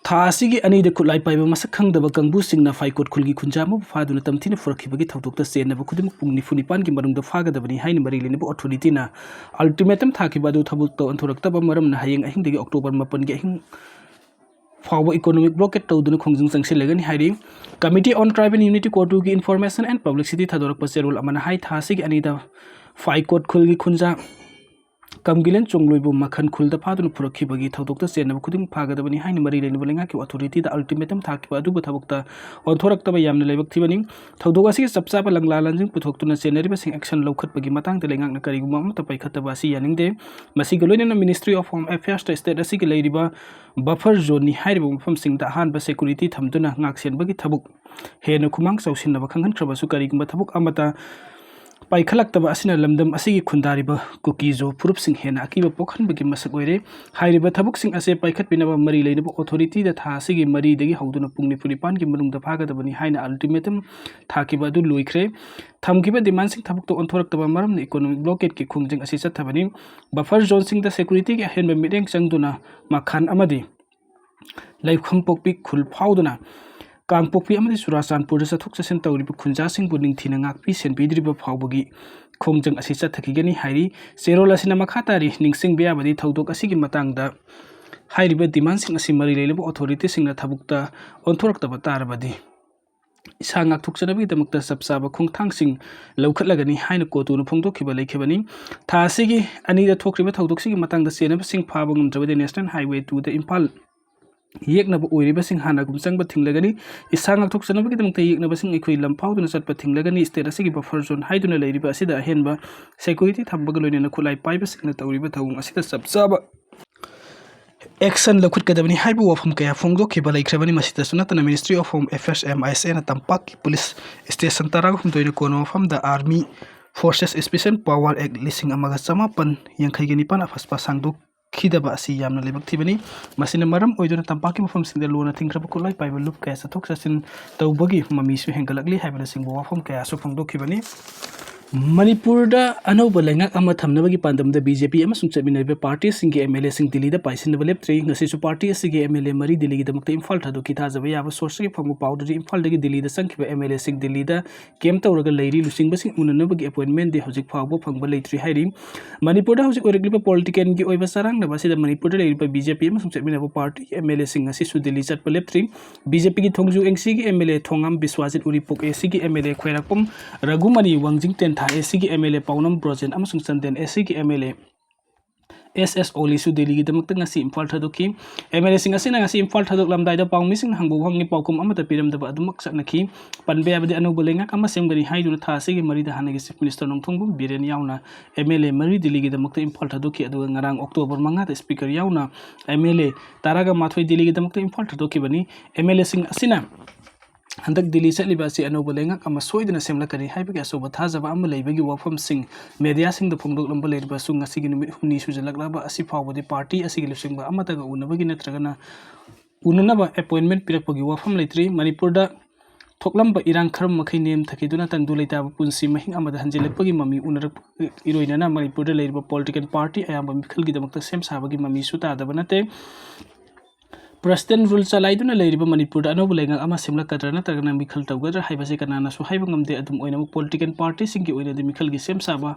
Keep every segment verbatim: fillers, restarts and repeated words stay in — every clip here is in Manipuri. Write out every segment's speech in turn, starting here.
ꯊꯥ ꯑꯁꯤꯒꯤ ꯑꯅꯤꯗ ꯈꯨꯠꯂꯥꯏ ꯄꯥꯏꯕ ꯃꯁꯛ ꯈꯪꯗꯕ ꯀꯥꯡꯕꯨꯁꯤꯡꯅ ꯐꯥꯏꯀꯣꯠ ꯈꯨꯜꯒꯤ ꯈꯨꯟꯖꯥ ꯑꯃꯕꯨ ꯐꯥꯗꯨꯅ ꯇꯝꯊꯤꯅ ꯐꯨꯔꯛꯈꯤꯕꯒꯤ ꯊꯧꯗꯣꯛꯇ ꯆꯦꯟꯅꯕ ꯈꯨꯗꯤꯡꯃꯛ ꯄꯨꯡ ꯅꯤꯐꯨ ꯅꯤꯄꯥꯟꯒꯤ ꯃꯅꯨꯡꯗ ꯐꯥꯒꯗꯕꯅꯤ ꯍꯥꯏꯅ ꯃꯔꯤ ꯂꯩꯅꯕ authorityꯅ ultimatum ꯊꯥꯈꯤꯕ ꯑꯗꯨ ꯊꯕꯛꯇ ꯑꯣꯟꯊꯣꯔꯛꯇꯕ ꯃꯔꯝꯅ ꯍꯌꯦꯡ ꯑꯍꯤꯡꯗꯒꯤ October ꯃꯥꯄꯟꯒꯤ ꯑꯍꯤꯡ ꯐꯥꯎꯕ economic blockade ꯇꯧꯗꯨꯅ ꯈꯣꯡꯖꯪ ꯆꯪꯁꯤꯜꯂꯒꯅꯤ ꯍꯥꯏꯔꯤ꯫ Committee on Tribal Unity CoTUꯒꯤ Information and Publicity ꯊꯥꯗꯣꯔꯛꯄ ꯆꯦꯔꯣꯜ ꯑꯃꯅ ꯍꯥꯏ, ꯊꯥ ꯑꯁꯤꯒꯤ ꯑꯅꯤꯗ ꯐꯥꯏꯀꯣꯠ ꯈꯨꯜꯒꯤ ꯈꯨꯟꯖꯥ ꯀꯝꯒꯤꯂꯦꯟ ꯆꯣꯡꯂꯣꯏꯕꯨ ꯃꯈꯟ ꯈꯨꯜꯗ ꯐꯥꯗꯨꯅ ꯄꯨꯔꯛꯈꯤꯕꯒꯤ ꯊꯧꯗꯣꯛꯇ ꯆꯦꯟꯅꯕ ꯈꯨꯗꯤꯡꯃꯛ ꯐꯥꯒꯗꯕꯅꯤ ꯍꯥꯏꯅ ꯃꯔꯤ ꯂꯩꯅꯕ ꯂꯩꯉꯥꯛꯀꯤ authorityꯗ ultimatum ꯊꯥꯈꯤꯕ ꯑꯗꯨꯕꯨ ꯊꯕꯛꯇ ꯑꯣꯟꯊꯣꯔꯛꯇꯕ ꯌꯥꯝꯅ ꯂꯥꯏꯕꯛ ꯊꯤꯕꯅꯤ꯫ ꯊꯧꯗꯣꯛ ꯑꯁꯤꯒꯤ ꯆꯞ ꯆꯥꯕ ꯂꯪꯂꯥ ꯂꯟꯖꯤꯡ ꯄꯨꯊꯣꯛꯇꯨꯅ ꯆꯦꯟꯅꯔꯤꯕꯁꯤꯡ action ꯂꯧꯈꯠꯄꯒꯤ ꯃꯇꯥꯡꯗ ꯂꯩꯉꯥꯛꯅ ꯀꯔꯤꯒꯨꯝꯕ ꯑꯃꯠꯇ ꯄꯥꯏꯈꯠꯇꯕ ꯑꯁꯤ ꯌꯥꯅꯤꯡꯗꯦ꯫ ꯃꯁꯤꯒ ꯂꯣꯏꯅꯅ Ministry of Home Affairsꯇ state ꯑꯁꯤꯒꯤ ꯂꯩꯔꯤꯕ buffer zoneꯅꯤ ꯍꯥꯏꯔꯤꯕ ꯃꯐꯝꯁꯤꯡꯗ ꯑꯍꯥꯟꯕ security ꯊꯝꯗꯨꯅ ꯉꯥꯛꯁꯦꯟꯕꯒꯤ ꯊꯕꯛ ꯍꯦꯟꯅ ꯈꯨꯃꯥꯡ ꯆꯥꯎꯁꯤꯟꯅꯕ ꯈꯪꯍꯟꯈ꯭ꯔꯕꯁꯨ ꯀꯔꯤꯒꯨꯝꯕ ꯊꯕꯛ ꯑꯃꯠꯇ ꯄꯥꯏꯈꯠꯂꯛꯇꯕ ꯑꯁꯤꯅ ꯂꯝꯗꯝ ꯑꯁꯤꯒꯤ ꯈꯨꯟꯗꯥꯔꯤꯕ ꯀꯨꯀꯤꯖꯣ ꯐꯨꯔꯨꯞꯁꯤꯡ ꯍꯦꯟꯅ ꯑꯀꯤꯕ ꯄꯣꯛꯍꯟꯕꯒꯤ ꯃꯁꯛ ꯑꯣꯏꯔꯦ꯫ ꯍꯥꯏꯔꯤꯕ ꯊꯕꯛꯁꯤꯡ ꯑꯁꯤ ꯄꯥꯏꯈꯠꯄꯤꯅꯕ ꯃꯔꯤ ꯂꯩꯅꯕ authorityꯗ ꯊꯥ ꯑꯁꯤꯒꯤ ꯃꯔꯤꯗꯒꯤ ꯍꯧꯗꯨꯅ ꯄꯨꯡ ꯅꯤꯐꯨ ꯅꯤꯄꯥꯟꯒꯤ ꯃꯅꯨꯡꯗ ꯐꯥꯒꯗꯕꯅꯤ ꯍꯥꯏꯅ ultimatum ꯊꯥꯈꯤꯕ ꯑꯗꯨ ꯂꯣꯏꯈ꯭ꯔꯦ꯫ ꯊꯝꯈꯤꯕ demandꯁꯤꯡ ꯊꯕꯛꯇ ꯑꯣꯟꯊꯣꯔꯛꯇꯕ ꯃꯔꯝꯅ economic blockadeꯀꯤ ꯈꯣꯡꯖꯪ ꯑꯁꯤ ꯆꯠꯊꯕꯅꯤ꯫ Buffer zoneꯁꯤꯡꯗ securityꯒꯤ ꯑꯍꯦꯟꯕ ꯃꯤꯠꯌꯦꯡ ꯆꯪꯗꯨꯅ ꯃꯈꯥꯟ ꯑꯃꯗꯤ ꯂꯩꯈꯝꯄꯣꯛꯄꯤ ꯈꯨꯜ ꯐꯥꯎꯗꯨꯅ ꯀꯥꯡꯄꯣꯛꯄꯤ ꯑꯃꯗꯤ ꯆꯨꯔꯥꯆꯥꯟꯄꯨꯔꯗ ꯆꯠꯊꯣꯛ ꯆꯠꯁꯤꯟ ꯇꯧꯔꯤꯕ ꯈꯨꯟꯖꯥꯁꯤꯡꯕꯨ ꯅꯤꯡꯊꯤꯅ ꯉꯥꯛꯄꯤ ꯁꯦꯟꯕꯤꯗ꯭ꯔꯤꯕ ꯐꯥꯎꯕꯒꯤ ꯈꯣꯡꯖꯪ ꯑꯁꯤ ꯆꯠꯊꯈꯤꯒꯅꯤ ꯍꯥꯏꯔꯤ꯫ ꯆꯦꯔꯣꯜ ꯑꯁꯤꯅ ꯃꯈꯥ ꯇꯥꯔꯤ, ꯅꯤꯡꯁꯤꯡꯕ ꯌꯥꯕꯗꯤ ꯊꯧꯗꯣꯛ ꯑꯁꯤꯒꯤ ꯃꯇꯥꯡꯗ ꯍꯥꯏꯔꯤꯕ demandꯁꯤꯡ ꯑꯁꯤ ꯃꯔꯤ ꯂꯩꯅꯕ authorityꯁꯤꯡꯅ ꯊꯕꯛꯇ ꯑꯣꯟꯊꯣꯔꯛꯇꯕ ꯇꯥꯔꯕꯗꯤ ꯏꯁꯥ ꯉꯥꯛꯊꯣꯛꯆꯅꯕꯒꯤꯗꯃꯛꯇ ꯆꯞ ꯆꯥꯕ ꯈꯣꯡꯊꯥꯡꯁꯤꯡ ꯂꯧꯈꯠꯂꯒꯅꯤ ꯍꯥꯏꯅ CoTUꯅ ꯐꯣꯡꯗꯣꯛꯈꯤꯕ ꯂꯩꯈꯤꯕꯅꯤ꯫ ꯊꯥ ꯑꯁꯤꯒꯤ ꯑꯅꯤꯗ ꯊꯣꯛꯈ꯭ꯔꯤꯕ ꯊꯧꯗꯣꯛꯁꯤꯒꯤ ꯃꯇꯥꯡꯗ ꯆꯦꯟꯅꯕꯁꯤꯡ ꯐꯥꯕ ꯉꯝꯗ꯭ꯔꯕꯗꯤ National Highway twoꯗ ꯏꯝꯐꯥꯜ ꯌꯦꯛꯅꯕ ꯑꯣꯏꯔꯤꯕꯁꯤꯡ ꯍꯥꯟꯅꯒꯨꯝ ꯆꯪꯕ ꯊꯤꯡꯂꯒꯅꯤ꯫ ꯏꯁꯥ ꯉꯥꯛꯊꯣꯛꯆꯅꯕꯒꯤꯗꯃꯛꯇ ꯌꯦꯛꯅꯕꯁꯤꯡ ꯑꯩꯈꯣꯏ ꯂꯝ ꯐꯥꯎꯗꯨꯅ ꯆꯠꯄ ꯊꯤꯡꯂꯒꯅꯤ꯫ State ꯑꯁꯤꯒꯤ buffer zone ꯍꯥꯏꯗꯨꯅ ꯂꯩꯔꯤꯕ ꯑꯁꯤꯗ ꯑꯍꯦꯟꯕ security ꯊꯝꯕꯒ ꯂꯣꯏꯅꯅ ꯈꯨꯠꯂꯥꯏ ꯄꯥꯏꯕꯁꯤꯡꯅ ꯇꯧꯔꯤꯕ ꯊꯧꯑꯣꯡ ꯑꯁꯤꯗ ꯆꯞ ꯆꯥꯕ action ꯂꯧꯈꯠꯀꯗꯕꯅꯤ ꯍꯥꯏꯕ ꯋꯥꯐꯝ ꯀꯌꯥ ꯐꯣꯡꯗꯣꯛꯈꯤꯕ ꯂꯩꯈ꯭ꯔꯕꯅꯤ꯫ ꯃꯁꯤꯗꯁꯨ ꯅꯠꯇꯅ Ministry of Home Affairs, MHAꯅ ꯇꯝꯄꯥꯛꯀꯤ police station ꯇꯔꯥꯒ ꯍꯨꯝꯗꯣꯏꯅ ꯀꯣꯟꯕ ꯃꯐꯝꯗ Army Forces Special Power Act ꯂꯤꯁꯤꯡ ꯑꯃꯒ ꯆꯃꯥꯄꯟ ꯌꯥꯡꯈꯩꯒ ꯅꯤꯄꯥꯟ ꯑꯐꯁꯄꯥ ꯁꯥꯡꯗꯣꯛꯈꯤꯗꯕ ꯑꯁꯤ ꯌꯥꯝꯅ ꯂꯥꯏꯕꯛ ꯊꯤꯕꯅꯤ꯫ ꯃꯁꯤꯅ ꯃꯔꯝ ꯑꯣꯏꯗꯨꯅ ꯇꯝꯄꯥꯛꯀꯤ ꯃꯐꯝꯁꯤꯡꯗ ꯂꯣꯟꯅ ꯊꯤꯡꯈ꯭ꯔꯕ ꯈꯨꯠꯂꯥꯏ ꯄꯥꯏꯕ ꯂꯨꯞ ꯀꯌꯥ ꯆꯠꯊꯣꯛ ꯆꯠꯁꯤꯟ ꯇꯧꯕꯒꯤ ꯃꯃꯤꯁꯨ ꯍꯦꯟꯒꯠꯂꯛꯂꯤ ꯍꯥꯏꯕꯅꯆꯤꯡꯕ ꯋꯥꯐꯝ ꯀꯌꯥꯁꯨ ꯐꯣꯡꯗꯣꯛꯈꯤꯕꯅꯤ꯫ ꯃꯅꯤꯄꯨꯔꯗ ꯑꯅꯧꯕ ꯂꯩꯉꯥꯛ ꯑꯃ ꯊꯝꯅꯕꯒꯤ ꯄꯥꯟꯗꯝꯗ ꯕꯤ ꯖꯦ ꯄꯤ ꯑꯃꯁꯨꯡ ꯆꯠꯃꯤꯟꯅꯔꯤꯕ ꯄꯥꯔꯇꯤꯁꯤꯡꯒꯤ ꯑꯦꯝ ꯑꯦꯜ ꯑꯦꯁꯤꯡ ꯗꯤꯜꯂꯤꯗ ꯄꯥꯏꯁꯤꯟꯅꯕ ꯂꯦꯞꯇ꯭ꯔꯤ꯫ ꯉꯁꯤꯁꯨ ꯄꯥꯔꯇꯤ ꯑꯁꯤꯒꯤ ꯑꯦꯝ ꯑꯦꯜ ꯑꯦ ꯃꯔꯤ ꯗꯤꯜꯂꯤꯒꯤꯗꯃꯛꯇ ꯏꯝꯐꯥꯜ ꯊꯥꯗꯣꯛꯈꯤ꯫ ꯊꯥꯖꯕ ꯌꯥꯕ ꯁꯣꯔꯁꯇꯒꯤ ꯐꯪꯕ ꯄꯥꯎꯗꯗꯤ ꯏꯝꯐꯥꯜꯗꯒꯤ ꯗꯤꯜꯂꯤꯗ ꯆꯪꯈꯤꯕ ꯑꯦꯝ ꯑꯦꯜ ꯑꯦꯁꯤꯡ ꯗꯤꯜꯂꯤꯗ ꯀꯦꯝ ꯇꯧꯔꯒ ꯂꯩꯔꯤ꯫ ꯂꯨꯆꯤꯡꯕꯁꯤꯡ ꯎꯅꯅꯕꯒꯤ ꯑꯦꯄꯣꯏꯟꯃꯦꯟꯗꯤ ꯍꯧꯖꯤꯛ ꯐꯥꯎꯕ ꯐꯪꯕ ꯂꯩꯇ꯭ꯔꯤ ꯍꯥꯏꯔꯤ꯫ ꯃꯅꯤꯄꯨꯔꯗ ꯍꯧꯖꯤꯛ ꯑꯣꯏꯔꯛꯂꯤꯕ ꯄꯣꯂꯤꯇꯤꯀꯦꯜꯒꯤ ꯑꯣꯏꯕ ꯆꯔꯥꯡꯅꯕ ꯑꯁꯤꯗ ꯃꯅꯤꯄꯨꯔꯗ ꯂꯩꯔꯤꯕ ꯕꯤ ꯖꯦ ꯄꯤ ꯑꯃꯁꯨꯡ ꯆꯠꯃꯤꯟꯅꯕ ꯄꯥꯔꯇꯤꯒꯤ ꯑꯦꯝ ꯑꯦꯜ ꯑꯦꯁꯤꯡ ꯉꯁꯤꯁꯨ ꯗꯤꯜꯂꯤ ꯆꯠꯄ ꯂꯦꯞꯇ꯭ꯔꯤ꯫ ꯕꯤ ꯖꯦ ꯄꯤꯒꯤ ꯊꯣꯡꯖꯨ ꯑꯦꯝ ꯁꯤꯒꯤ ꯑꯦꯝ ꯑꯦꯜ ꯑꯦ ꯊꯣꯉꯥꯝ ꯕꯤꯁ꯭ꯋꯥꯖꯤꯠ, ꯎꯔꯤꯄꯣꯛ ꯑꯦ ꯁꯤꯒꯤ ꯑꯦꯝ ꯑꯦꯜ ꯑꯦ ꯈ꯭ꯋꯥꯏꯔꯥꯛꯄꯝ ꯔꯘꯨꯃꯅꯤ, ꯋꯥꯡꯖꯤꯡ ꯇꯦꯟꯊꯥ ꯑꯦ ꯁꯤꯒꯤ ꯑꯦꯝ ꯑꯦꯜ ꯑꯦ ꯄꯥꯎꯅꯝ ꯕ꯭ꯔꯣꯖꯦꯟ ꯑꯃꯁꯨꯡ ꯆꯟꯗꯦꯟ ꯑꯦ ꯁꯤꯒꯤ ꯑꯦꯝ ꯑꯦꯜ ꯑꯦ ꯑꯦꯁ ꯑꯦꯁ ꯑꯣꯂꯤꯁꯨ ꯗꯤꯜꯂꯤꯒꯤꯗꯃꯛꯇ ꯉꯁꯤ ꯏꯝꯐꯥꯜ ꯊꯥꯗꯣꯛꯈꯤ꯫ ꯑꯦꯝ ꯑꯦꯜ ꯑꯦꯁꯤꯡ ꯑꯁꯤꯅ ꯉꯁꯤ ꯏꯝꯐꯥꯜ ꯊꯥꯗꯣꯛꯂꯝꯗꯥꯏꯗ ꯄꯥꯎꯃꯤꯁꯤꯡꯅ ꯍꯪꯕ ꯋꯥꯍꯪꯒꯤ ꯄꯥꯎꯈꯨꯝ ꯑꯃꯠꯇ ꯄꯤꯔꯝꯗꯕ ꯑꯗꯨꯃꯛ ꯆꯠꯅꯈꯤ꯫ ꯄꯟꯕ ꯌꯥꯕꯗꯤ ꯑꯅꯧꯕ ꯂꯩꯉꯥꯛ ꯑꯃ ꯁꯦꯝꯒꯅꯤ ꯍꯥꯏꯗꯨꯅ ꯊꯥ ꯑꯁꯤꯒꯤ ꯃꯔꯤꯗ ꯍꯥꯟꯅꯒꯤ ꯆꯤꯐ ꯃꯤꯅꯤꯁꯇꯔ ꯅꯣꯡꯊꯣꯝꯕꯝ ꯕꯤꯔꯦꯟ ꯌꯥꯎꯅ ꯑꯦꯝ ꯑꯦꯜ ꯑꯦ ꯃꯔꯤ ꯗꯤꯜꯂꯤꯒꯤꯗꯃꯛꯇ ꯏꯝꯐꯥꯜ ꯊꯥꯗꯣꯛꯈꯤ꯫ ꯑꯗꯨꯒ ꯉꯔꯥꯡ ꯑꯣꯛꯇꯣꯕꯔ ꯃꯉꯥꯗ ꯁ꯭ꯄꯤꯀꯔ ꯌꯥꯎꯅ ꯑꯦꯝ ꯑꯦꯜ ꯑꯦ ꯇꯔꯥꯒ ꯃꯥꯊꯣꯏ ꯗꯤꯜꯂꯤꯒꯤꯗꯃꯛꯇ ꯏꯝꯐꯥꯜ ꯊꯥꯗꯣꯛꯈꯤꯕꯅꯤ꯫ ꯑꯦꯝ ꯑꯦꯜ ꯑꯦꯁꯤꯡ ꯑꯁꯤꯅ ꯍꯟꯗꯛ ꯗꯤꯜꯂꯤ ꯆꯠꯂꯤꯕ ꯑꯁꯤ ꯑꯅꯧꯕ ꯂꯩꯉꯥꯛ ꯑꯃ ꯁꯣꯏꯗꯅ ꯁꯦꯝꯂꯛꯀꯅꯤ ꯍꯥꯏꯕꯒꯤ ꯑꯆꯧꯕ ꯊꯥꯖꯕ ꯑꯃ ꯂꯩꯕꯒꯤ ꯋꯥꯐꯝꯁꯤꯡ ꯃꯦꯗꯤꯌꯥꯁꯤꯡꯗ ꯐꯣꯡꯗꯣꯛꯂꯝꯕ ꯂꯩꯔꯕꯁꯨ, ꯉꯁꯤꯒꯤ ꯅꯨꯃꯤꯠ ꯍꯨꯝꯅꯤ ꯁꯨꯖꯜꯂꯛꯂꯕ ꯑꯁꯤ ꯐꯥꯎꯕꯗꯤ ꯄꯥꯔꯇꯤ ꯑꯁꯤꯒꯤ ꯂꯨꯆꯤꯡꯕ ꯑꯃꯠꯇꯒ ꯎꯅꯕꯒꯤ ꯅꯠꯇ꯭ꯔꯒꯅ ꯎꯅꯅꯕ ꯑꯦꯄꯣꯏꯟꯃꯦꯟ ꯄꯤꯔꯛꯄꯒꯤ ꯋꯥꯐꯝ ꯂꯩꯇ꯭ꯔꯤ꯫ ꯃꯅꯤꯄꯨꯔꯗ ꯊꯣꯛꯂꯝꯕ ꯏꯔꯥꯡ ꯈꯔ ꯃꯈꯩ ꯅꯦꯝꯊꯈꯤꯗꯨꯅ ꯇꯪꯗꯨ ꯂꯩꯇꯥꯕ ꯄꯨꯟꯁꯤ ꯃꯍꯤꯡ ꯑꯃꯗ ꯍꯟꯖꯤꯜꯂꯛꯄꯒꯤ ꯃꯃꯤ ꯎꯅꯔꯛꯄꯒꯤ ꯏꯔꯣꯏꯅꯅ ꯃꯅꯤꯄꯨꯔꯗ ꯂꯩꯔꯤꯕ ꯄꯣꯂꯤꯇꯤꯀꯦꯜ ꯄꯥꯔꯇꯤ ꯑꯌꯥꯝꯕ ꯃꯤꯈꯜꯒꯤꯗꯃꯛꯇ ꯁꯦꯝ ꯁꯥꯕꯒꯤ ꯃꯃꯤꯁꯨ ꯇꯥꯗꯕ ꯅꯠꯇꯦ꯫ ꯄ꯭ꯔꯁꯤꯗꯦꯟ ꯔꯨꯜ ꯆꯂꯥꯏꯗꯨꯅ ꯂꯩꯔꯤꯕ ꯃꯅꯤꯄꯨꯔꯗ ꯑꯅꯧꯕ ꯂꯩꯉꯥꯛ ꯑꯃ ꯁꯦꯝꯂꯛꯀꯗ꯭ꯔꯥ ꯅꯠꯇ꯭ꯔꯒꯅ ꯃꯤꯈꯜ ꯇꯧꯒꯗ꯭ꯔꯥ ꯍꯥꯏꯕꯁꯤ ꯀꯅꯥꯅꯁꯨ ꯍꯥꯏꯕ ꯉꯝꯗꯦ꯫ ꯑꯗꯨꯝ ꯑꯣꯏꯅꯃꯛ, ꯄꯣꯂꯤꯇꯤꯀꯦꯜ ꯄꯥꯔꯇꯤꯁꯤꯡꯒꯤ ꯑꯣꯏꯅꯗꯤ ꯃꯤꯈꯜꯒꯤ ꯁꯦꯝ ꯁꯥꯕ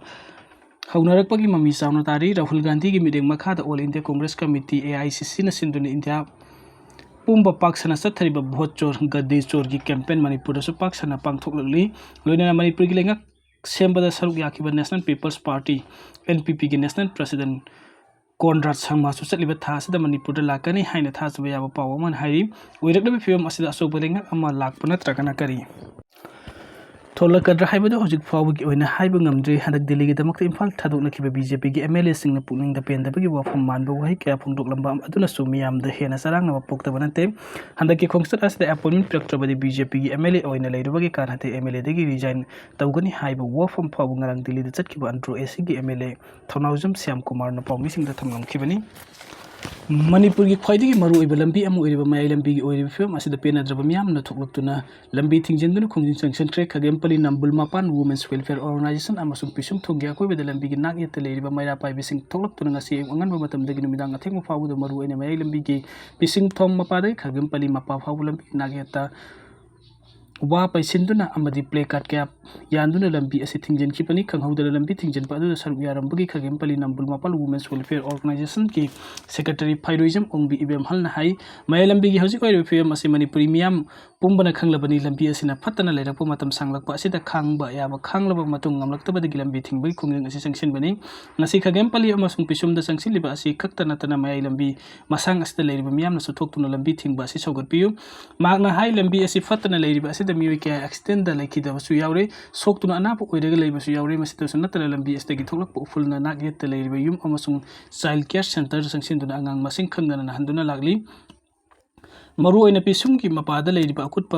ꯍꯧꯅꯔꯛꯄꯒꯤ ꯃꯃꯤ ꯆꯥꯎꯅ ꯇꯥꯔꯤ꯫ ꯔꯥꯍꯨꯜ ꯒꯥꯟꯙꯤꯒꯤ ꯃꯤꯠꯌꯦꯡ ꯃꯈꯥꯗ all India Congress committee, A I C ꯁꯤꯅ ꯁꯤꯟꯗꯨꯅ ꯏꯟꯗꯤꯌꯥ ꯄꯨꯝꯕ ꯄꯥꯛ ꯁꯟꯅ ꯆꯠꯊꯔꯤꯕ ꯚꯣꯠ ꯆꯣꯔ, ꯒꯗꯦ ꯆꯣꯔꯒꯤ ꯀꯦꯝꯄꯦꯟ ꯃꯅꯤꯄꯨꯔꯗꯁꯨ ꯄꯥꯛ ꯁꯟꯅ ꯄꯥꯡꯊꯣꯛꯂꯛꯂꯤ꯫ ꯂꯣꯏꯅꯅ ꯃꯅꯤꯄꯨꯔꯒꯤ ꯂꯩꯉꯥꯛ ꯁꯦꯝꯕꯗ ꯁꯔꯨꯛ ꯌꯥꯈꯤꯕ national people's party, N P ꯄꯤꯒꯤ ꯅꯦꯁꯅꯦꯜ ꯄ꯭ꯔꯁꯤꯗꯦꯟ ꯀꯣꯟꯔꯥꯗ ꯁꯪꯃꯥꯁꯨ ꯆꯠꯂꯤꯕ ꯊꯥ ꯑꯁꯤꯗ ꯃꯅꯤꯄꯨꯔꯗ ꯂꯥꯛꯀꯅꯤ ꯍꯥꯏꯅ ꯊꯥꯖꯕ ꯌꯥꯕ ꯄꯥꯎ ꯑꯃꯅ ꯍꯥꯏꯔꯤ꯫ ꯑꯣꯏꯔꯛꯂꯤꯕ ꯐꯤꯕꯝ ꯑꯁꯤꯗ ꯑꯆꯧꯕ ꯂꯩꯉꯥꯛ ꯑꯃ ꯂꯥꯛꯄ ꯅꯠꯇ꯭ꯔꯒꯅ ꯀꯔꯤ ꯊꯣꯛꯂꯛꯀꯗ꯭ꯔꯥ ꯍꯥꯏꯕꯗꯨ ꯍꯧꯖꯤꯛ ꯐꯥꯎꯕꯒꯤ ꯑꯣꯏꯅ ꯍꯥꯏꯕ ꯉꯝꯗ꯭ꯔꯤ꯫ ꯍꯟꯗꯛ ꯗꯤꯜꯂꯤꯒꯤꯗꯃꯛꯇ ꯏꯝꯐꯥꯜ ꯊꯥꯗꯣꯛꯅꯈꯤꯕ ꯕꯤ ꯖꯦ ꯄꯤꯒꯤ ꯑꯦꯝ ꯑꯦꯜ ꯑꯦꯁꯤꯡꯅ ꯄꯨꯛꯅꯤꯡꯗ ꯄꯦꯟꯗꯕꯒꯤ ꯋꯥꯐꯝ ꯃꯥꯟꯕ ꯋꯥꯍꯩ ꯀꯌꯥ ꯐꯣꯡꯗꯣꯛꯂꯝꯕ ꯑꯗꯨꯅꯁꯨ ꯃꯤꯌꯥꯝꯗ ꯍꯦꯟꯅ ꯆꯔꯥꯡꯅꯕ ꯄꯣꯛꯇꯕ ꯅꯠꯇꯦ꯫ ꯍꯟꯗꯛꯀꯤ ꯈꯣꯡꯆꯠ ꯑꯁꯤꯗ ꯑꯦꯄꯣꯏꯟꯃꯦꯟ ꯄꯤꯔꯛꯇ꯭ꯔꯕꯗꯤ ꯕꯤ ꯖꯦ ꯄꯤꯒꯤ ꯑꯦꯝ ꯑꯦꯜ ꯑꯦ ꯑꯣꯏꯅ ꯂꯩꯔꯨꯕꯒꯤ ꯀꯥꯟꯅꯗꯦ, ꯑꯦꯝ ꯑꯦꯜ ꯑꯦꯗꯒꯤ ꯔꯤꯖꯥꯏꯟ ꯇꯧꯒꯅꯤ ꯍꯥꯏꯕ ꯋꯥꯐꯝ ꯐꯥꯎꯕ ꯉꯔꯥꯡ ꯗꯤꯜꯂꯤꯗ ꯆꯠꯈꯤꯕ ꯑꯟꯗ꯭ꯔꯣ ꯑꯦ ꯁꯤꯒꯤ ꯑꯦꯝ ꯑꯦꯜ ꯑꯦ ꯊꯧꯅꯥꯎꯖꯝ ꯁ꯭ꯌꯥꯝ ꯀꯨꯃꯥꯔꯅ ꯄꯥꯎꯃꯤꯁꯤꯡꯗ ꯊꯝꯂꯝꯈꯤꯕꯅꯤ꯫ ꯃꯅꯤꯄꯨꯔꯒꯤ ꯈ꯭ꯋꯥꯏꯗꯒꯤ ꯃꯔꯨꯑꯣꯏꯕ ꯂꯝꯕꯤ ꯑꯃ ꯑꯣꯏꯔꯤꯕ ꯃꯌꯥꯏ ꯂꯝꯕꯤꯒꯤ ꯑꯣꯏꯔꯤꯕ ꯐꯤꯕꯝ ꯑꯁꯤꯗ ꯄꯦꯟꯅꯗ꯭ꯔꯕ ꯃꯤꯌꯥꯝꯅ ꯊꯣꯛꯂꯛꯇꯨꯅ ꯂꯝꯕꯤ ꯊꯤꯡꯖꯤꯟꯗꯨꯅ ꯈꯣꯡꯖꯪ ꯆꯪꯁꯤꯟꯈ꯭ꯔꯦ꯫ ꯈꯥꯒꯦꯝꯄꯜꯂꯤ ꯅꯝꯕꯨꯜ ꯃꯄꯥꯟ Women's Welfare Organization ꯑꯃꯁꯨꯡ ꯄꯤꯁꯨꯝ ꯊꯣꯡꯒꯤ ꯑꯀꯣꯏꯕꯗ ꯂꯝꯕꯤꯒꯤ ꯅꯥꯛ ꯌꯦꯠꯇ ꯂꯩꯔꯤꯕ ꯃꯩꯔꯥ ꯄꯥꯏꯕꯤꯁꯤꯡ ꯊꯣꯛꯂꯛꯇꯨꯅ ꯉꯁꯤ ꯑꯌꯨꯛ ꯑꯉꯟꯕ ꯃꯇꯝꯗꯒꯤ ꯅꯨꯃꯤꯗꯥꯡ ꯑꯊꯦꯡꯕ ꯐꯥꯎꯕꯗ ꯃꯔꯨꯑꯣꯏꯅ ꯃꯌꯥꯏ ꯂꯝꯕꯤꯒꯤ ꯄꯤꯁꯤꯡ ꯊꯣꯡ ꯃꯄꯥꯗꯒꯤ ꯈꯥꯒꯦꯝꯄꯜꯂꯤ ꯃꯄꯥ ꯐꯥꯎꯕ ꯂꯝꯕꯤꯒꯤ ꯅꯥꯛ ꯌꯦꯠꯇ ꯋꯥ ꯄꯩꯁꯤꯟꯗꯨꯅ ꯑꯃꯗꯤ placard ꯀꯌꯥ ꯌꯥꯟꯗꯨꯅ ꯂꯝꯕꯤ ꯑꯁꯤ ꯊꯤꯡꯖꯤꯟꯈꯤꯕꯅꯤ꯫ ꯈꯪꯍꯧꯗꯅ ꯂꯝꯕꯤ ꯊꯤꯡꯖꯤꯟꯕ ꯑꯗꯨꯗ ꯁꯔꯨꯛ ꯌꯥꯔꯝꯕꯒꯤ ꯈꯥꯒꯦꯝꯄꯜꯂꯤ ꯅꯝꯕꯨꯜ ꯃꯄꯥꯜ Women's Welfare Organizationꯒꯤ secretary ꯐꯩꯔꯣꯏꯖꯝ ꯑꯣꯡꯕꯤ ꯏꯕꯦꯝꯍꯜꯅ ꯍꯥꯏ, ꯃꯌꯥꯏ ꯂꯝꯕꯤꯒꯤ ꯍꯧꯖꯤꯛ ꯑꯣꯏꯔꯤꯕ ꯐꯤꯕꯝ ꯑꯁꯤ ꯃꯅꯤꯄꯨꯔꯤ ꯃꯤꯌꯥꯝ ꯄꯨꯝꯕꯅ ꯈꯪꯂꯕꯅꯤ꯫ ꯂꯝꯕꯤ ꯑꯁꯤꯅ ꯐꯠꯇꯅ ꯂꯩꯔꯛꯄ ꯃꯇꯝ ꯁꯥꯡꯂꯛꯄ ꯑꯁꯤꯗ ꯈꯥꯡꯕ ꯌꯥꯕ ꯈꯥꯡꯂꯕ ꯃꯇꯨꯡ ꯉꯝꯂꯛꯇꯕꯗꯒꯤ ꯂꯝꯕꯤ ꯊꯤꯡꯕꯒꯤ ꯈꯣꯡꯖꯪ ꯑꯁꯤ ꯆꯪꯁꯤꯟꯕꯅꯤ꯫ ꯉꯁꯤ ꯈꯥꯒꯦꯝꯄꯜꯂꯤ ꯑꯃꯁꯨꯡ ꯄꯤꯁꯨꯝꯗ ꯆꯪꯁꯤꯜꯂꯤꯕ ꯑꯁꯤ ꯈꯛꯇ ꯅꯠꯇꯅ ꯃꯌꯥꯏ ꯂꯝꯕꯤ ꯃꯁꯥꯡ ꯑꯁꯤꯗ ꯂꯩꯔꯤꯕ ꯃꯤꯌꯥꯝꯅꯁꯨ ꯊꯣꯛꯇꯨꯅ ꯂꯝꯕꯤ ꯊꯤꯡꯕ ꯑꯁꯤ ꯁꯧꯒꯠꯄꯤꯌꯨ꯫ ꯃꯍꯥꯛꯅ ꯍꯥꯏ, ꯂꯝꯕꯤ ꯑꯁꯤ ꯐꯠꯇꯅ ꯂꯩꯔꯤꯕ ꯑꯁꯤꯗ ꯃꯤꯑꯣꯏ ꯀꯌꯥ accidentꯗ ꯂꯩꯈꯤꯗꯕꯁꯨ ꯌꯥꯎꯔꯦ, ꯁꯣꯛꯇꯨꯅ ꯑꯅꯥꯕ ꯑꯣꯏꯔꯒ ꯂꯩꯕꯁꯨ ꯌꯥꯎꯔꯦ꯫ ꯃꯁꯤꯗꯁꯨ ꯅꯠꯇꯅ ꯂꯝꯕꯤ ꯑꯁꯤꯗꯒꯤ ꯊꯣꯛꯂꯛꯄ ꯎꯐꯨꯜꯅ ꯅꯥꯛ ꯌꯦꯠꯇ ꯂꯩꯔꯤꯕ ꯌꯨꯝ ꯑꯃꯁꯨꯡ child care centreꯗ ꯆꯪꯁꯤꯟꯗꯨꯅ ꯑꯉꯥꯡ ꯃꯁꯤꯡ ꯈꯪꯗꯅ ꯅꯥꯍꯟꯗꯨꯅ ꯂꯥꯛꯂꯤ꯫ ꯃꯔꯨꯑꯣꯏꯅ ꯄꯤꯁꯨꯝꯒꯤ ꯃꯄꯥꯗ ꯂꯩꯔꯤꯕ ꯑꯀꯨꯠꯄ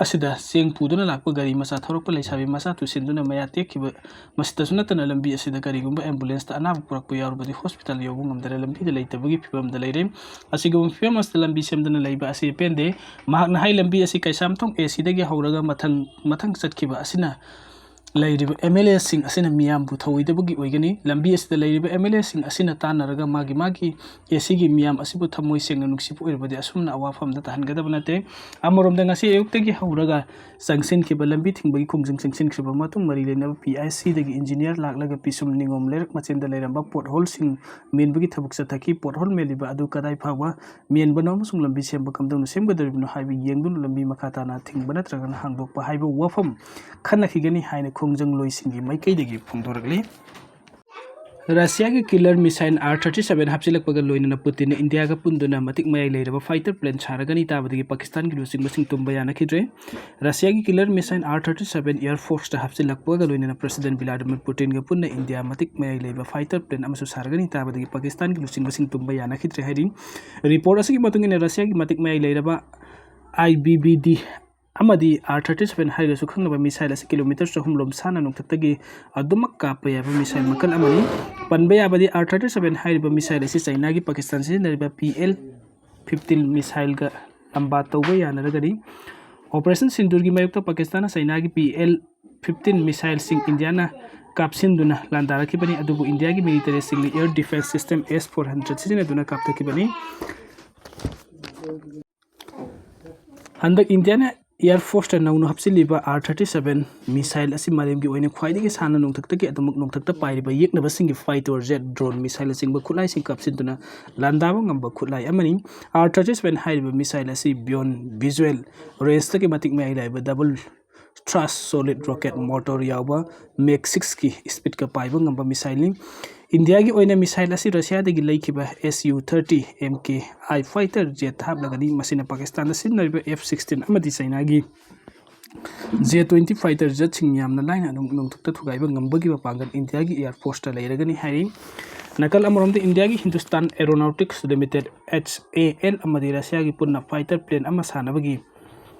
ꯑꯁꯤꯗ ꯆꯦꯡ ꯄꯨꯗꯨꯅ ꯂꯥꯛꯄ ꯒꯥꯔꯤ ꯃꯆꯥ ꯊꯧꯔꯛꯄ ꯂꯩꯁꯥꯕꯤ ꯃꯆꯥ ꯇꯨꯁꯤꯟꯗꯨꯅ ꯃꯌꯥ ꯇꯦꯛꯈꯤꯕ꯫ ꯃꯁꯤꯗꯁꯨ ꯅꯠꯇꯅ ꯂꯝꯕꯤ ꯑꯁꯤꯗ ꯀꯔꯤꯒꯨꯝꯕ ambulanceꯇ ꯑꯅꯥꯕ ꯄꯨꯔꯛꯄ ꯌꯥꯎꯔꯕꯗꯤ hospital ꯌꯧꯕ ꯉꯝꯗꯅ ꯂꯝꯕꯤꯗ ꯂꯩꯇꯕꯒꯤ ꯐꯤꯕꯝꯗ ꯂꯩꯔꯦ꯫ ꯑꯁꯤꯒꯨꯝꯕ ꯐꯤꯕꯝ ꯑꯁꯤꯗ ꯂꯝꯕꯤ ꯁꯦꯝꯗꯅ ꯂꯩꯕ ꯑꯁꯤ ꯄꯦꯟꯗꯦ꯫ ꯃꯍꯥꯛꯅ ꯍꯥꯏ, ꯂꯝꯕꯤ ꯑꯁꯤ ꯀꯩꯁꯥꯝꯊꯣꯡ ACꯗꯒꯤ ꯍꯧꯔꯒ ꯃꯊꯪ ꯃꯊꯪ ꯆꯠꯈꯤꯕ ꯑꯁꯤꯅ ꯂꯩꯔꯤꯕ MLAꯁꯤꯡ ꯑꯁꯤꯅ ꯃꯤꯌꯥꯝꯕꯨ ꯊꯧꯑꯣꯏꯗꯕꯒꯤ ꯑꯣꯏꯒꯅꯤ꯫ ꯂꯝꯕꯤ ꯑꯁꯤꯗ ꯂꯩꯔꯤꯕ MLAꯁꯤꯡ ꯑꯁꯤꯅ ꯇꯥꯟꯅꯔꯒ ꯃꯥꯒꯤ ꯃꯥꯒꯤ ACꯒꯤ ꯃꯤꯌꯥꯝ ꯑꯁꯤꯕꯨ ꯊꯃꯣꯏ ꯁꯦꯡꯅ ꯅꯨꯡꯁꯤꯕ ꯑꯣꯏꯔꯕꯗꯤ ꯑꯁꯨꯝꯅ ꯑꯋꯥꯐꯝꯗ ꯇꯥꯍꯟꯒꯗꯕ ꯅꯠꯇꯦ꯫ ꯑꯃꯔꯣꯝꯗ ꯉꯁꯤ ꯑꯌꯨꯛꯇꯒꯤ ꯍꯧꯔꯒ ꯆꯪꯁꯤꯟꯈꯤꯕ ꯂꯝꯕꯤ ꯊꯤꯡꯕꯒꯤ ꯈꯣꯡꯖꯪ ꯆꯪꯁꯤꯟꯈ꯭ꯔꯕ ꯃꯇꯨꯡ ꯃꯔꯤ ꯂꯩꯅꯕ PICꯗꯒꯤ engineer ꯂꯥꯛꯂꯒ ꯄꯤꯁꯨꯝ ꯅꯤꯉꯣꯝ ꯂꯩꯔꯛ ꯃꯆꯦꯟꯗ ꯂꯩꯔꯝꯕ potholeꯁꯤꯡ ꯃꯦꯟꯕꯒꯤ ꯊꯕꯛ ꯆꯠꯊꯈꯤ꯫ Pothole ꯃꯦꯜꯂꯤꯕ ꯑꯗꯨ ꯀꯗꯥꯏ ꯐꯥꯎꯕ ꯃꯦꯟꯕꯅꯣ ꯑꯃꯁꯨꯡ ꯂꯝꯕꯤ ꯁꯦꯝꯕ ꯀꯝꯗꯧꯅ ꯁꯦꯝꯒꯗꯧꯔꯤꯕꯅꯣ ꯍꯥꯏꯕ ꯌꯦꯡꯗꯨꯅ ꯂꯝꯕꯤ ꯃꯈꯥ ꯇꯥꯅ ꯊꯤꯡꯕ ꯅꯠꯇ꯭ꯔꯒꯅ ꯍꯥꯡꯗꯣꯛꯄ ꯍꯥꯏꯕ ꯋꯥꯐꯝ ꯈꯟꯅꯈꯤꯒꯅꯤ ꯍꯥꯏꯅ ꯈꯣꯡꯖꯪꯂꯣꯏꯁꯤꯡꯒꯤ ꯃꯥꯏꯀꯩꯗꯒꯤ ꯐꯣꯡꯗꯣꯔꯛꯂꯤ꯫ ꯔꯁꯤꯌꯥꯒꯤ killer missile R thirty seven ꯍꯥꯞꯆꯤꯜꯂꯛꯄꯒ ꯂꯣꯏꯅꯅ ꯄꯨꯇꯤꯟꯅ ꯏꯟꯗꯤꯌꯥꯒ ꯄꯨꯟꯗꯨꯅ ꯃꯇꯤꯛ ꯃꯌꯥꯏ ꯂꯩꯔꯕ fighter plane ꯁꯥꯔꯒꯅꯤ ꯇꯥꯕꯗꯒꯤ ꯄꯥꯀꯤꯁꯇꯥꯟꯒꯤ ꯂꯨꯆꯤꯡꯕꯁꯤꯡ ꯇꯨꯝꯕ ꯌꯥꯅꯈꯤꯗ꯭ꯔꯦ꯫ ꯔꯁꯤꯌꯥꯒꯤ killer missile R thirty seven Air Forceꯇ ꯍꯥꯞꯆꯤꯜꯂꯛꯄꯒ ꯂꯣꯏꯅꯅ President Vladimir Putinꯒ ꯄꯨꯟꯅ ꯏꯟꯗꯤꯌꯥ ꯃꯇꯤꯛ ꯃꯌꯥꯏ ꯂꯩꯕ fighter plane ꯑꯃꯁꯨ ꯁꯥꯔꯒꯅꯤ ꯇꯥꯕꯗꯒꯤ ꯄꯥꯀꯤꯁꯇꯥꯟꯒꯤ ꯂꯨꯆꯤꯡꯕꯁꯤꯡ ꯇꯨꯝꯕ ꯌꯥꯅꯈꯤꯗ꯭ꯔꯦ ꯍꯥꯏꯔꯤ꯫ Report ꯑꯁꯤꯒꯤ ꯃꯇꯨꯡ ꯏꯟꯅ ꯔꯁꯤꯌꯥꯒꯤ ꯃꯇꯤꯛ ꯃꯌꯥꯏ ꯂꯩꯔꯕ IBBD ꯑꯃꯗꯤ ꯑꯥꯔ ꯊꯥꯔꯇꯤ ꯁꯕꯦꯟ ꯍꯥꯏꯔꯒꯁꯨ ꯈꯪꯅꯕ ꯃꯤꯁꯥꯏꯜ ꯑꯁꯤ ꯀꯤꯂꯣꯃꯤꯇꯔ ꯆꯍꯨꯝ ꯂꯣꯝ ꯁꯥꯡꯅ ꯅꯣꯡꯊꯛꯇꯒꯤ ꯑꯗꯨꯃꯛ ꯀꯥꯞꯄ ꯌꯥꯕ ꯃꯤꯁꯥꯏꯜ ꯃꯈꯜ ꯑꯃꯅꯤ꯫ ꯄꯟꯕ ꯌꯥꯕꯗꯤ ꯑꯥꯔ ꯊꯥꯔꯇꯤ ꯁꯕꯦꯟ ꯍꯥꯏꯔꯤꯕ ꯃꯤꯁꯥꯏꯜ ꯑꯁꯤ ꯆꯩꯅꯥꯒꯤ ꯄꯥꯀꯤꯁꯇꯥꯟ ꯁꯤꯖꯤꯟꯅꯔꯤꯕ ꯄꯤ ꯑꯦꯜ ꯐꯤꯐꯇꯤꯟ ꯃꯤꯁꯥꯏꯜꯒ ꯂꯝꯕꯥ ꯇꯧꯕ ꯌꯥꯅꯔꯒꯅꯤ꯫ ꯑꯣꯄꯔꯦꯁꯟ ꯁꯤꯟꯗꯨꯔꯒꯤ ꯃꯥꯌꯣꯛꯇ ꯄꯥꯀꯤꯁꯇꯥꯟꯅ ꯆꯩꯅꯥꯒꯤ ꯄꯤ ꯑꯦꯜ ꯐꯤꯐꯇꯤꯟ ꯃꯤꯁꯥꯏꯜꯁꯤꯡ ꯏꯟꯗꯤꯌꯥꯅ ꯀꯥꯞꯁꯤꯟꯗꯨꯅ ꯂꯥꯟꯗꯥꯔꯛꯈꯤꯕꯅꯤ, ꯑꯗꯨꯕꯨ ꯏꯟꯗꯤꯌꯥꯒꯤ ꯃꯤꯂꯤꯇꯔꯤꯁꯤꯡꯅ ꯑꯦꯌꯔ ꯗꯤꯐꯦꯟꯁ ꯁꯤꯁꯇꯦꯝ ꯑꯦꯁ ꯐꯣꯔ ꯍꯟꯗ꯭ꯔꯦꯠ ꯁꯤꯖꯤꯟꯅꯗꯨꯅ ꯀꯥꯞꯊꯈꯤꯕꯅꯤ꯫ ꯍꯟꯗꯛ ꯏꯟꯗꯤꯌꯥꯅ ꯑꯦꯌꯔ ꯐꯣꯔꯁꯇ ꯅꯧꯅ ꯍꯥꯞꯆꯤꯜꯂꯤꯕ ꯑꯥꯔ ꯊꯥꯔꯇꯤ ꯁꯕꯦꯟ ꯃꯤꯁꯥꯏꯜ ꯑꯁꯤ ꯃꯥꯂꯦꯝꯒꯤ ꯑꯣꯏꯅ ꯈ꯭ꯋꯥꯏꯗꯒꯤ ꯁꯥꯡꯅ ꯅꯣꯡꯊꯛꯇꯒꯤ ꯑꯗꯨꯃꯛ ꯅꯣꯡꯊꯛꯇ ꯄꯥꯏꯔꯤꯕ ꯌꯦꯛꯅꯕꯁꯤꯡꯒꯤ ꯐꯥꯏꯇꯔ ꯖꯦꯠ ꯗ꯭ꯔꯣꯟ ꯃꯤꯁꯥꯏꯜꯅꯆꯤꯡꯕ ꯈꯨꯠꯂꯥꯏꯁꯤꯡ ꯀꯥꯞꯁꯤꯟꯗꯨꯅ ꯂꯥꯟꯗꯥꯕ ꯉꯝꯕ ꯈꯨꯠꯂꯥꯏ ꯑꯃꯅꯤ꯫ ꯑꯥꯔ ꯊꯥꯔꯇꯤ ꯁꯕꯦꯟ ꯍꯥꯏꯔꯤꯕ ꯃꯤꯁꯥꯏꯜ ꯑꯁꯤ ꯕꯤꯌꯣꯟ ꯚꯤꯖꯨꯋꯦꯜ ꯔꯦꯟꯖꯇꯒꯤ ꯃꯇꯤꯛ ꯃꯌꯥꯏ ꯂꯥꯏꯕ double thrust solid rocket motor ꯌꯥꯎꯕ ꯃꯦꯛ ꯁꯤꯛꯁꯀꯤ ꯏꯁꯄꯤꯠꯀ ꯄꯥꯏꯕ ꯉꯝꯕ ꯃꯤꯁꯥꯏꯜꯅꯤ꯫ ꯏꯟꯗꯤꯌꯥꯒꯤ ꯑꯣꯏꯅ ꯃꯤꯁꯥꯏꯜ ꯑꯁꯤ ꯔꯁꯤꯌꯥꯗꯒꯤ ꯂꯩꯈꯤꯕ ꯑꯦꯁ ꯌꯨ ꯊꯥꯔꯇꯤ ꯑꯦꯝ ꯀꯦ ꯑꯥꯏ ꯐꯥꯏꯇꯔ ꯖꯦꯠ ꯍꯥꯞꯂꯒꯅꯤ꯫ ꯃꯁꯤꯅ ꯄꯥꯀꯤꯁꯇꯥꯟꯗ ꯁꯤꯖꯤꯟꯅꯔꯤꯕ ꯑꯦꯐ ꯁꯤꯛꯁꯇꯤꯟ ꯑꯃꯗꯤ ꯆꯩꯅꯥꯒꯤ ꯖꯦ ꯇ꯭ꯋꯦꯟꯇꯤ ꯐꯥꯏꯇꯔ ꯖꯦꯠꯁꯤꯡ ꯌꯥꯝꯅ ꯂꯥꯏꯅ ꯑꯗꯨꯝ ꯅꯣꯡꯊꯛꯇ ꯊꯨꯒꯥꯏꯕ ꯉꯝꯕꯒꯤ ꯃꯄꯥꯡꯒꯜ ꯏꯟꯗꯤꯌꯥꯒꯤ ꯑꯦꯌꯔ ꯐꯣꯔꯁꯇ ꯂꯩꯔꯒꯅꯤ ꯍꯥꯏꯔꯤ꯫ ꯅꯥꯀꯜ ꯑꯃꯔꯣꯝꯗ ꯏꯟꯗꯤꯌꯥꯒꯤ Hindustan aeronautics limited, H A L, ꯑꯃꯗꯤ ꯔꯁꯤꯌꯥꯒꯤ ꯄꯨꯟꯅ ꯐꯥꯏꯇꯔ ꯄ꯭ꯂꯦꯟ ꯑꯃ ꯁꯥꯅꯕꯒꯤ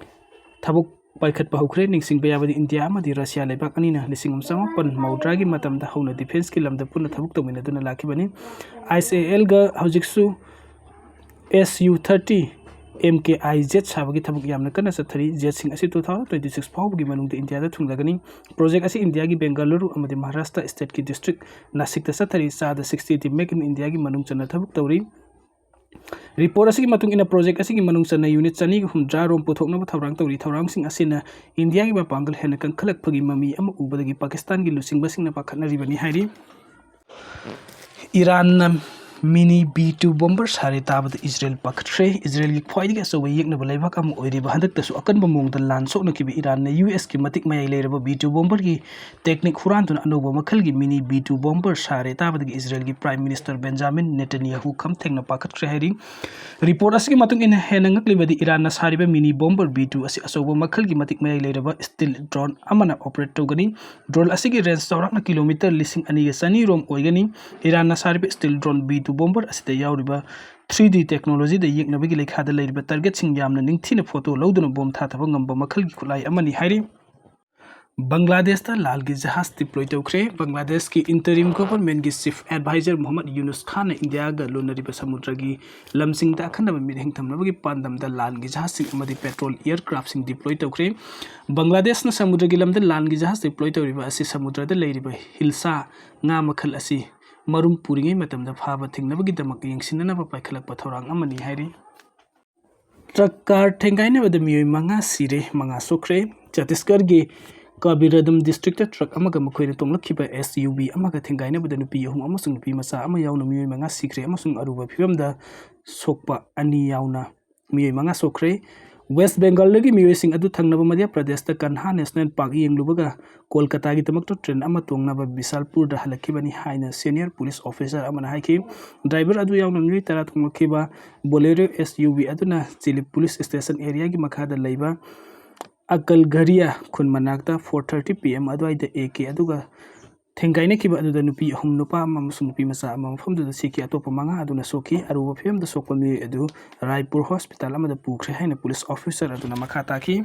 ꯊꯕꯛ ꯄꯥꯏꯈꯠꯄ ꯍꯧꯈ꯭ꯔꯦ꯫ ꯅꯤꯡꯁꯤꯡꯕ ꯌꯥꯕꯗꯤ, ꯏꯟꯗꯤꯌꯥ ꯑꯃꯗꯤ ꯔꯁꯤꯌꯥ ꯂꯩꯕꯥꯛ ꯑꯅꯤꯅ ꯂꯤꯁꯤꯡ ꯑꯃ ꯆꯃꯥꯄꯟ ꯃꯧꯗ꯭ꯔꯥꯒꯤ ꯃꯇꯝꯗ ꯍꯧꯅ ꯗꯤꯐꯦꯟꯁꯀꯤ ꯂꯝꯗ ꯄꯨꯟꯅ ꯊꯕꯛ ꯇꯧꯃꯤꯟꯅꯗꯨꯅ ꯂꯥꯛꯈꯤꯕꯅꯤ꯫ ꯑꯥꯏ ꯑꯦꯁ ꯑꯦ ꯑꯦꯜꯒ ꯍꯧꯖꯤꯛꯁꯨ ꯑꯦꯁ ꯌꯨ ꯊꯥꯔꯇꯤ ꯑꯦꯝ ꯀꯦ ꯑꯥꯏ ꯖꯦꯠ ꯁꯥꯕꯒꯤ ꯊꯕꯛ ꯌꯥꯝꯅ ꯀꯟꯅ ꯆꯠꯊꯔꯤ꯫ ꯖꯦꯠꯁꯤꯡ ꯑꯁꯤ two thousand twenty six ꯐꯥꯎꯕꯒꯤ ꯃꯅꯨꯡꯗ ꯏꯟꯗꯤꯌꯥꯗ ꯊꯨꯡꯂꯒꯅꯤ꯫ ꯄ꯭ꯔꯣꯖꯦꯛ ꯑꯁꯤ ꯏꯟꯗꯤꯌꯥꯒꯤ ꯕꯦꯡꯒꯂꯨꯔꯨ ꯑꯃꯗꯤ ꯃꯍꯥꯔꯥꯁꯇ꯭ꯔ ꯁ꯭ꯇꯦꯠꯀꯤ ꯗꯤꯁꯇ꯭ꯔꯤꯛ ꯅꯥꯁꯤꯛꯇ ꯆꯠꯊꯔꯤ꯫ ꯆꯥꯗ ꯁꯤꯛꯁꯇꯤꯗꯤ ꯃꯦꯛ ꯏꯟ ꯏꯟꯗꯤꯌꯥꯒꯤ ꯃꯅꯨꯡ ꯆꯟꯅ ꯊꯕꯛ ꯇꯧꯔꯤ꯫ ꯔꯤꯄꯣꯔꯠ ꯑꯁꯤꯒꯤ ꯃꯇꯨꯡ ꯏꯟꯅ, ꯄ꯭ꯔꯣꯖꯦꯛ ꯑꯁꯤꯒꯤ ꯃꯅꯨꯡ ꯆꯟꯅ ꯌꯨꯅꯤꯠ ꯆꯅꯤꯒ ꯍꯨꯝꯗ꯭ꯔꯥ ꯔꯣꯝ ꯄꯨꯊꯣꯛꯅꯕ ꯊꯧꯔꯥꯡ ꯇꯧꯔꯤ꯫ ꯊꯧꯔꯥꯡꯁꯤꯡ ꯑꯁꯤꯅ ꯏꯟꯗꯤꯌꯥꯒꯤ ꯃꯄꯥꯡꯒꯜ ꯍꯦꯟꯅ ꯀꯟꯈꯠꯂꯛꯄꯒꯤ ꯃꯃꯤ ꯑꯃ ꯎꯕꯗꯒꯤ ꯄꯥꯀꯤꯁꯇꯥꯟꯒꯤ ꯂꯨꯆꯤꯡꯕꯁꯤꯡꯅ ꯄꯥꯈꯠꯅꯔꯤꯕꯅꯤ ꯍꯥꯏꯔꯤ꯫ ꯏꯔꯥꯟꯅ ꯃꯤꯅꯤ ꯕꯤ ꯇꯨ ꯕꯣꯝꯕꯔ ꯁꯥꯔꯦ ꯇꯥꯕꯗ ꯏꯖꯔꯦꯜ ꯄꯥꯈꯠꯈ꯭ꯔꯦ꯫ ꯏꯖꯔꯦꯜꯒꯤ ꯈ꯭ꯋꯥꯏꯗꯒꯤ ꯑꯆꯧꯕ ꯌꯦꯛꯅꯕ ꯂꯩꯕꯥꯛ ꯑꯃ ꯑꯣꯏꯔꯤꯕ ꯍꯟꯗꯛꯇꯁꯨ ꯑꯀꯟꯕ ꯃꯑꯣꯡꯗ ꯂꯥꯟ ꯁꯣꯛꯅꯈꯤꯕ ꯏꯔꯥꯟꯅ ꯌꯨ ꯑꯦꯁꯀꯤ ꯃꯇꯤꯛ ꯃꯌꯥꯏ ꯂꯩꯔꯕ ꯕꯤ ꯇꯨ ꯕꯣꯝꯕꯔꯒꯤ ꯇꯦꯛꯅꯤꯛ ꯍꯨꯔꯥꯟꯗꯨꯅ ꯑꯅꯧꯕ ꯃꯈꯜꯒꯤ ꯃꯤꯅꯤ ꯕꯤ ꯇꯨ ꯕꯣꯝꯕꯔ ꯁꯥꯔꯦ ꯇꯥꯕꯗꯒꯤ ꯏꯖꯔꯦꯜꯒꯤ ꯄ꯭ꯔꯥꯏꯝ ꯃꯤꯅꯤꯁꯇꯔ ꯕꯦꯟꯖꯥꯃꯤꯟ ꯅꯦꯇꯟꯌꯥꯍꯨ ꯈꯝ ꯊꯦꯡꯅ ꯄꯥꯈꯠꯈ꯭ꯔꯦ ꯍꯥꯏꯔꯤ꯫ ꯔꯤꯄꯣꯔꯠ ꯑꯁꯤꯒꯤ ꯃꯇꯨꯡ ꯏꯟꯅ, ꯍꯦꯟꯅ ꯉꯛꯂꯤꯕꯗꯤ ꯏꯔꯥꯟꯅ ꯁꯥꯔꯤꯕ ꯃꯤꯅꯤ ꯕꯣꯝꯕꯔ ꯕꯤ ꯇꯨ ꯑꯁꯤ ꯑꯆꯧꯕ ꯃꯈꯜꯒꯤ ꯃꯇꯤꯛ ꯃꯌꯥꯏ ꯂꯩꯔꯕ ꯁ꯭ꯇꯤꯜ ꯗ꯭ꯔꯣꯟ ꯑꯃꯅ ꯑꯣꯄꯔꯦꯠ ꯇꯧꯒꯅꯤ꯫ ꯗ꯭ꯔꯣꯟ ꯑꯁꯤꯒꯤ ꯔꯦꯟꯖ ꯆꯥꯎꯔꯥꯛꯅ ꯀꯤꯂꯣꯃꯤꯇꯔ ꯂꯤꯁꯤꯡ ꯑꯅꯤꯒ ꯆꯅꯤ ꯔꯣꯝ ꯑꯣꯏꯒꯅꯤ꯫ ꯏꯔꯥꯟꯅ ꯁꯥꯔꯤꯕ steel drone B two bomber ꯑꯁꯤꯗ ꯌꯥꯎꯔꯤꯕ ꯊ꯭ꯔꯤ ꯗꯤ ꯇꯦꯛꯅꯣꯂꯣꯖꯤꯗ ꯌꯦꯛꯅꯕꯒꯤ ꯂꯩꯈꯥꯗ ꯂꯩꯔꯤꯕ ꯇꯥꯔꯒꯦꯠꯁꯤꯡ ꯌꯥꯝꯅ ꯅꯤꯡꯊꯤꯅ ꯐꯣꯇꯣ ꯂꯧꯗꯨꯅ ꯕꯣꯝ ꯊꯥꯊꯕ ꯉꯝꯕ ꯃꯈꯜꯒꯤ ꯈꯨꯠꯂꯥꯏ ꯑꯃꯅꯤ ꯍꯥꯏꯔꯤ꯫ ꯕꯪꯒ꯭ꯂꯥꯗꯦꯁꯇ ꯂꯥꯟꯒꯤ ꯖꯍꯥꯖ ꯗꯤꯄ꯭ꯂꯣꯏ ꯇꯧꯈ꯭ꯔꯦ꯫ ꯕꯪꯒ꯭ꯂꯥꯗꯦꯁꯀꯤ ꯏꯟꯇꯔꯤꯝ ꯒꯣꯚꯔꯟꯃꯦꯟꯠꯀꯤ ꯆꯤꯐ ꯑꯦꯗꯚꯥꯏꯖꯔ ꯃꯨꯍꯝꯃꯗ ꯌꯨꯅꯨꯁ ꯈꯥꯟꯅ ꯏꯟꯗꯤꯌꯥꯒ ꯂꯣꯟꯅꯔꯤꯕ ꯁꯃꯨꯗ꯭ꯔꯒꯤ ꯂꯝꯁꯤꯡꯗ ꯑꯈꯟꯅꯕ ꯃꯤꯠꯌꯦꯡ ꯊꯝꯅꯕꯒꯤ ꯄꯥꯟꯗꯝꯗ ꯂꯥꯟꯒꯤ ꯖꯍꯥꯖꯁꯤꯡ ꯑꯃꯗꯤ ꯄꯦꯇ꯭ꯔꯣꯜ ꯑꯦꯌꯔꯀ꯭ꯔꯥꯐꯁꯤꯡ ꯗꯤꯄ꯭ꯂꯣꯏ ꯇꯧꯈ꯭ꯔꯦ꯫ ꯕꯪꯒ꯭ꯂꯥꯗꯦꯁꯅ ꯁꯃꯨꯗ꯭ꯔꯒꯤ ꯂꯝꯗ ꯂꯥꯟꯒꯤ ꯖꯍꯥꯖ ꯗꯤꯄ꯭ꯂꯣꯏ ꯇꯧꯔꯤꯕ ꯑꯁꯤ ꯁꯃꯨꯗ꯭ꯔꯗ ꯂꯩꯔꯤꯕ ꯍꯤꯜꯁꯥ ꯉꯥ ꯃꯈꯜ ꯑꯁꯤ ꯃꯔꯨꯝ ꯄꯨꯔꯤꯉꯩ ꯃꯇꯝꯗ ꯐꯥꯕ ꯊꯤꯡꯅꯕꯒꯤꯗꯃꯛ ꯌꯦꯡꯁꯤꯟꯅꯅꯕ ꯄꯥꯏꯈꯠꯂꯛꯄ ꯊꯧꯔꯥꯡ ꯑꯃꯅꯤ ꯍꯥꯏꯔꯤ꯫ ꯇ꯭ꯔꯛ ꯀꯥꯔ ꯊꯦꯡꯒꯥꯏꯅꯕꯗ ꯃꯤꯑꯣꯏ ꯃꯉꯥ ꯁꯤꯔꯦ, ꯃꯉꯥ ꯁꯣꯛꯈ꯭ꯔꯦ꯫ ꯆꯇꯤꯁꯒꯔꯒꯤ ꯀꯕꯤꯔꯗꯝ ꯗꯤꯁꯇ꯭ꯔꯤꯛꯇ ꯇ꯭ꯔꯛ ꯑꯃꯒ ꯃꯈꯣꯏꯅ ꯇꯣꯡꯂꯛꯈꯤꯕ ꯑꯦꯁ ꯌꯨ ꯚꯤ ꯑꯃꯒ ꯊꯦꯡꯒꯥꯏꯅꯕꯗ ꯅꯨꯄꯤ ꯑꯍꯨꯝ ꯑꯃꯁꯨꯡ ꯅꯨꯄꯤ ꯃꯆꯥ ꯑꯃ ꯌꯥꯎꯅ ꯃꯤꯑꯣꯏ ꯃꯉꯥ ꯁꯤꯈ꯭ꯔꯦ ꯑꯃꯁꯨꯡ ꯑꯔꯨꯕ ꯐꯤꯕꯝꯗ ꯁꯣꯛꯄ ꯑꯅꯤ ꯌꯥꯎꯅ ꯃꯤꯑꯣꯏ ꯃꯉꯥ ꯁꯣꯛꯈ꯭ꯔꯦ꯫ ꯋꯦꯁ ꯕꯦꯡꯒꯜꯗꯒꯤ ꯃꯤꯑꯣꯏꯁꯤꯡ ꯑꯗꯨ ꯊꯪꯅꯕ ꯃꯙ꯭ꯌ ꯄ꯭ꯔꯗꯦꯁꯇ ꯀꯟꯍꯥ ꯅꯦꯁꯅꯦꯜ ꯄꯥꯔꯛ ꯌꯦꯡꯂꯨꯕꯒ ꯀꯣꯜꯀꯇꯥꯒꯤꯗꯃꯛꯇ ꯇ꯭ꯔꯦꯟ ꯑꯃ ꯇꯣꯡꯅꯕ ꯕꯤꯁꯥꯜꯄꯨꯔꯗ ꯍꯜꯂꯛꯈꯤꯕꯅꯤ ꯍꯥꯏꯅ ꯁꯦꯅꯤꯌꯔ ꯄꯨꯂꯤꯁ ꯑꯣꯐꯤꯁꯥꯔ ꯑꯃꯅ ꯍꯥꯏꯈꯤ꯫ ꯗ꯭ꯔꯥꯏꯚꯔ ꯑꯗꯨ ꯌꯥꯎꯅ ꯃꯤꯑꯣꯏ ꯇꯔꯥ ꯇꯣꯡꯂꯛꯈꯤꯕ ꯕꯣꯂꯦꯔꯣ ꯑꯦꯁ ꯌꯨ ꯚꯤ ꯑꯗꯨꯅ ꯆꯤꯂꯤꯞ ꯄꯨꯂꯤꯁ ꯁ꯭ꯇꯦꯁꯟ ꯑꯦꯔꯤꯌꯥꯒꯤ ꯃꯈꯥꯗ ꯂꯩꯕ ꯑꯀꯜꯘꯔꯤꯌꯥ ꯈꯨꯟ ꯃꯅꯥꯛꯇ ꯐꯣꯔ ꯊꯥꯔꯇꯤ ꯄꯤ ꯑꯦꯝ ꯑꯗꯨꯋꯥꯏꯗ ꯑꯦ ꯀꯦ ꯑꯗꯨꯒ ꯊꯦꯡꯒꯥꯏꯅꯈꯤꯕ ꯑꯗꯨꯗ ꯅꯨꯄꯤ ꯑꯍꯨꯝ, ꯅꯨꯄꯥ ꯑꯃ ꯑꯃꯁꯨꯡ ꯅꯨꯄꯤ ꯃꯆꯥ ꯑꯃ ꯃꯐꯝꯗꯨꯗ ꯁꯤꯈꯤ꯫ ꯑꯇꯣꯞꯄ ꯃꯉꯥ ꯑꯗꯨꯅ ꯁꯣꯛꯈꯤ꯫ ꯑꯔꯨꯕ ꯐꯤꯕꯝꯗ ꯁꯣꯛꯄ ꯃꯤꯑꯣꯏ ꯑꯗꯨ ꯔꯥꯏꯄꯨꯔ ꯍꯣꯁꯄꯤꯇꯥꯜ ꯑꯃꯗ ꯄꯨꯈ꯭ꯔꯦ ꯍꯥꯏꯅ ꯄꯨꯂꯤꯁ ꯑꯣꯐꯤꯁꯥꯔ ꯑꯗꯨꯅ ꯃꯈꯥ ꯇꯥꯈꯤ꯫